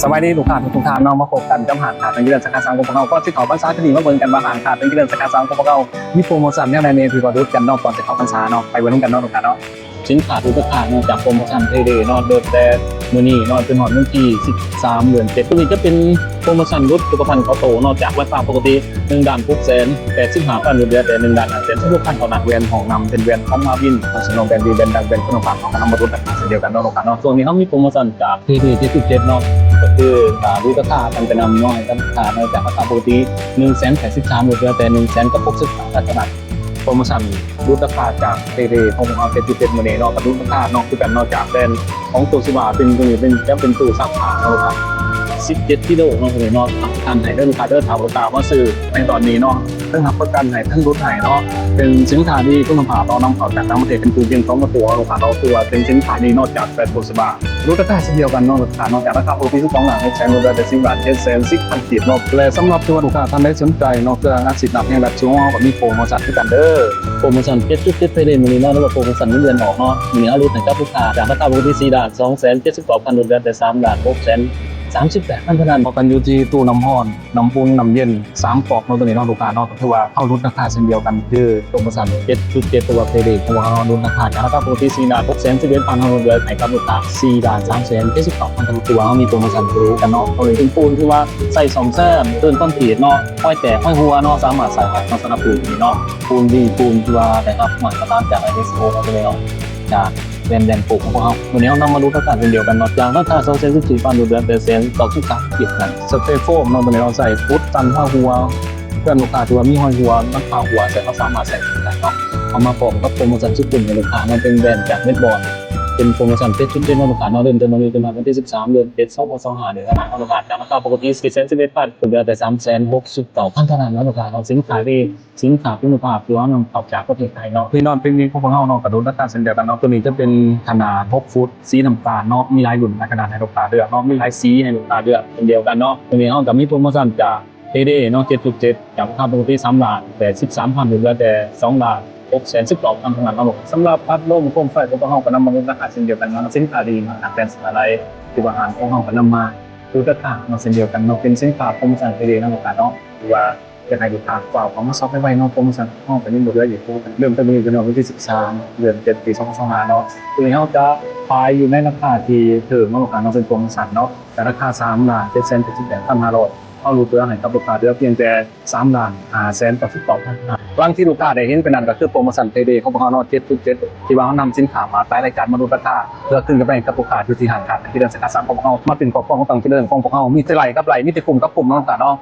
ສະບາຍດີລູກຄ້າທຸກໆທ່ານເນາະ, ມາພົບກັນກັບຮ້ານຄ້າແຕ່ງກິນເລີນສາຂາສາມຂອງພວກເຮົາ. ກ່ອນຊິເຂົ້າພັນສາປີນີ້ ມາເບິ່ງກັນວ່າຮ້ານຄ້າແຕ່ງກິນເລີນສາຂາສາມຂອງພວກເຮົາມີໂປຣໂມຊັນແນວໃດແດ່ ທີ່ວ່າດຸດກັນເນາະ ກ່ອນຊິເຂົ້າພັນສາເນາະ. ໄປເບິ່ງນຳກັນເນາະລູກຄ້າເນາະ. ສິນຄ້າຫຼຸດລາຄາເນາະ ຈາກໂປຣໂມຊັນເພເດເນາະ ເລີ່ມແຕ່ມື້ນີ້ເນາະ ຈົນຮອດວັນທີສິບສາມ ເດືອນເຈັດ. ໂຕນີ້ຈະເປັນໂປຣໂມຊັນຫຼຸດສຸຂະພັນເຂົ້າໂຕເນາະ ຈາກລາຄາປົກກະຕິ ໜຶ່ງລ້ານຫົກແສນແປດສິບຫ້າພັນ ຫຼຸດເຫຼືອແຕ່ໜຶ່ງລ້ານຫ້າແສນສິບຫົກພັນເທົ່ານັ້ນ. ແວ່ນຫ້ອງນ້ຳເປັນແວ່ນຂອງມາວິນ ຂອງສະໜອງແບຣນດີ ແບຣນດັງ ແບຣນຄຸນນະພາບ ເຮົາກໍນຳມາຫຼຸດລາຄາເຊັ່ນດຽວກັນເນາະລູກຄ້າເນາະ. ຊ່ວງນີ້ເຮົາມີໂປຣໂມຊັນຈາກເພເດ ເຈັດຈຸດເຈັດເນາະ ກໍຄື ອ່າ ຫຼຸດລາຄາກັນໄປນຳເນາະ ໃຫ້ກັບລູກຄ້າເນາະ ຈາກລາຄາປົກກະຕິໜຶ່ງແສນແປດສິບສາມ ຫຼຸດເຫຼືອແຕ່ໜຶ່ງແສນກັບຫົກສິບຫ້າພັນເທົ່ານັ້ນ. ໂປຣໂມຊັນຫຼຸດລາຄາຈາກເພເດຂອງພວກເຮົາເຈັດຈຸດເຈັດມື້ນີ້ເນາະ ກໍຫຼຸດລາຄາເນາະ ຄືກັນເນາະ ຈາກແບຣນຂອງໂຕຊິວາ ເປັນ ໂຕນີ້ເປັນ ຈະເປັນໂຕຊັກຜ້າເນາະ ສິບເຈັດກິໂລເນາະ ໂຕນີ້ເນາະ. ທ່ານໃຫ້ເດີລູກຄ້າເດີ ຖ້າລູກຄ້າມາຊື້ໃນຕອນນີ້ເນາະ ເຊິ່ງຮັບປະກັນໃຫ້ ເຊິ່ງຫຼຸດໃຫ້ເນາະ ເປັນສິນຄ້າດີຄຸນນະພາບເນາະ ນຳເຂົ້າຈາກຕ່າງປະເທດ ເປັນປູກເປັນຂອງກັບໂຕເຮົາລູກຄ້າເນາະ ຄືວ່າເປັນສິນຄ້າດີເນາະ ຈາກແບຣນໂຕຊິວາ. ຫຼຸດລາຄາເຊັ່ນດຽວກັນເນາະ ລາຄາເນາະ ຈາກລາຄາປົກກະຕິສິບສອງລ້ານຫົກແສນ ຫຼຸດເຫຼືອແຕ່ສິບລ້ານເຈັດແສນສິບພັນກີບເນາະ. ແລະ ສຳລັບທີ່ວ່າລູກຄ້າທ່ານໃດສົນໃຈເນາະ ເຄື່ອງອັດສີດນ້ຳແຮງດັດສູງ ເຮົາກໍມີໂປຣໂມຊັນຄືກັນເດີ. ໂປຣໂມຊັນເຈັດຈຸດເຈັດເພເດມື້ນີ້ເນາະ ຫຼືວ່າໂປຣໂມຊັນເງິນເດືອນອອກເນາະ ມື້ນີ້ເຮົາຫຼຸດໃຫ້ກັບລູກຄ້າ ຈາກລາຄາປົກກະຕິສີ່ລ້ານສອງແສນເຈັດສິບເກົ້າພັນ ຫຼຸດເຫຼືອແຕ່ສາມລ້ານຫົກແສນສາມສິບແປດພັນເທົ່ານັ້ນ. ເຮົາກັນຢູ່ທີ່ຕູ້ນ້ຳຮ້ອນ ນ້ຳອຸ່ນ ນ້ຳເຢັນ ສາມກອກເນາະ ໂຕນີ້ເນາະ ລູກຄ້າເນາະ ກໍຖືວ່າເຮົາຫຼຸດລາຄາເຊັ່ນດຽວກັນ ຄືໂປຣໂມຊັນເຈັດຈຸດເຈັດ ຫຼືວ່າເພເດ ເພາະວ່າເຮົາຫຼຸດລາຄາ ຈາກລາຄາປົກກະຕິສີ່ລ້ານຫົກແສນສິບເອັດພັນ ເຮົາເຫຼືອໃຫ້ກັບລູກຄ້າສີ່ລ້ານສາມແສນເຈັດສິບເກົ້າພັນ. ຖືວ່າເຮົາມີໂປຣໂມຊັນຄືກັນເນາະ ໂຕນີ້ເປັນປູນທີ່ວ່າໃຊ້ສ້ອມແຊມ ເຕີມຄອນກຣີດເນາະ ຮອຍແຕກຮອຍຮົ່ວເນາະ ສາມາດໃຊ້ໄດ້ເນາະ ສຳລັບປູນນີ້ເນາະ ປູນດີ ປູນທີ່ວ່າໄດ້ຮັບມາດຕະຖານຈາກ ໄອເອສໂອ ເນາະ ໂຕນີ້ເນາະ ຈາກ ແບຣນ ແບຣນໂກຂອງພວກເຮົາ. ໂຕນີ້ເຮົານຳມາຫຼຸດລາຄາເຊັ່ນດຽວກັນເນາະ ຈາກລາຄາສອງແສນສິບສີ່ພັນ ຫຼຸດເຫຼືອແຕ່ແສນເກົ້າສິບສາມ ກີບເທົ່ານັ້ນ. ສະເປຣໂຟມເນາະ ໂຕນີ້ເຮົາໃສ່ອຸດຕັນຮອຍຮົ່ວ ເຮືອນລູກຄ້າທີ່ວ່າມີຮອຍຮົ່ວ ມັນຄາຮົ່ວໃສ່ ເຮົາສາມາດໃສ່ໄດ້ເນາະ. ເອົາມາພ້ອມກັບໂປຣໂມຊັນສຸດຄຸ້ມໃຫ້ລູກຄ້າເນາະ ເປັນແບຣນຈາກເມັດບອນ ເປັນໂປຣໂມຊັນເຈັດຈຸດເຈັດເນາະ ລູກຄ້າເນາະ ເລີ່ມແຕ່ມື້ນີ້ເປັນຮອດວັນທີສິບສາມ ເດືອນເຈັດ ສອງພັນຊາວຫ້າ ເດີເນາະ ລູກຄ້າ. ຈາກລາຄາປົກກະຕິສີ່ແສນສິບເອັດພັນ ເປັນເຫຼືອແຕ່ສາມແສນຫົກສິບເກົ້າພັນເທົ່ານັ້ນເນາະ ລູກຄ້າເນາະ. ສິນຄ້າດີ ສິນຄ້າຄຸນນະພາບທີ່ວ່ານຳເຂົ້າຈາກປະເທດໄທເນາະ. ພີ່ນ້ອງເປັນຍິງຂອງພວກເຮົາເນາະ ກະຫຼຸດລາຄາເຊັ່ນດຽວກັນເນາະ. ໂຕນີ້ຈະເປັນຂະໜາດຫົກຟຸດ ສີນ້ຳຕານເນາະ ມີຫຼາຍລຸ້ນຫຼາຍຂະໜາດໃຫ້ລູກຄ້າເລືອກເນາະ ມີຫຼາຍສີໃຫ້ລູກຄ້າເລືອກເຊັ່ນດຽວກັນເນາະ. ໂຕນີ້ເຮົາກະມີໂປຣໂມຊັນຈາກ ເພເດເນາະ ເຈັດຈຸດເຈັດ ຈາກລາຄາປົກກະຕິສາມລ້ານແປດສິບສາມພັນ ເຫຼືອແຕ່ສອງລ້ານຫົກແສນສິບເກົ້າພັນເທົ່ານັ້ນເນາະ. ສຳລັບພັດລົມໂຄມໄຟຂອງພວກເຮົາກະນຳມາຫຼຸດລາຄາເຊັ່ນດຽວກັນເນາະ. ສິນຄ້າດີມາຈາກແບຣນສາລາໄລ ທີ່ວ່າຮ້ານຂອງເຮົາກະນຳມາຫຼຸດລາຄາເນາະ ເຊັ່ນດຽວກັນເນາະ. ເປັນສິນຄ້າໂປຣໂມຊັນເພເດເນາະ ລູກຄ້າເນາະ ຖືວ່າ ຢາກໃຫ້ລູກຄ້າຟ້າວເຂົ້າມາຊັອບໄວໆເນາະ. ໂປຣໂມຊັນຂອງເຮົາກະຍັງບໍ່ເຫຼືອຢູ່ ເລີ່ມແຕ່ມື້ນີ້ເປັນວັນທີສິບສາມ ເດືອນເຈັດ ປີສອງພັນຊາວຫ້າເນາະ. ໂຕນີ້ເຮົາຈະຂາຍຢູ່ໃນລາຄາທີ່ຖືກເນາະ ລູກຄ້າເນາະ ເປັນໂປຣໂມຊັນເນາະ ຈາກລາຄາສາມລ້ານເຈັດແສນເຈັດສິບແປດພັນຫ້າຮ້ອຍ ເຮົາຫຼຸດເຫຼືອໃຫ້ກັບລູກຄ້າເຫຼືອພຽງແຕ່ສາມລ້ານຫ້າແສນເກົ້າສິບເກົ້າພັນ. ດັ່ງທີ່ລູກຄ້າໄດ້ເຫັນໄປນັ້ນ ກະຄືໂປຣໂມຊັນເພເດຂອງພວກເຮົາເນາະ ເຈັດຈຸດເຈັດ ທີ່ວ່າເຮົານຳສິນຄ້າມາຫຼາຍລາຍການມາຫຼຸດລາຄາ ເພື່ອຂຶ້ນກຳໄລກັບລູກຄ້າ ຢູ່ທີ່ຮ້ານຄ້າແຕ່ງກິນເລີນສາຂາສາມຂອງພວກເຮົາ ມາເປັນຄອບຄົວຂອງແຕ່ງກິນເລີນຂອງພວກເຮົາ ມີແຕ່ໄລ່ກັບໄລ່ ມີແຕ່ຄຸ້ມກັບຄຸ້ມເນາະ ລູກຄ້າເນາະ.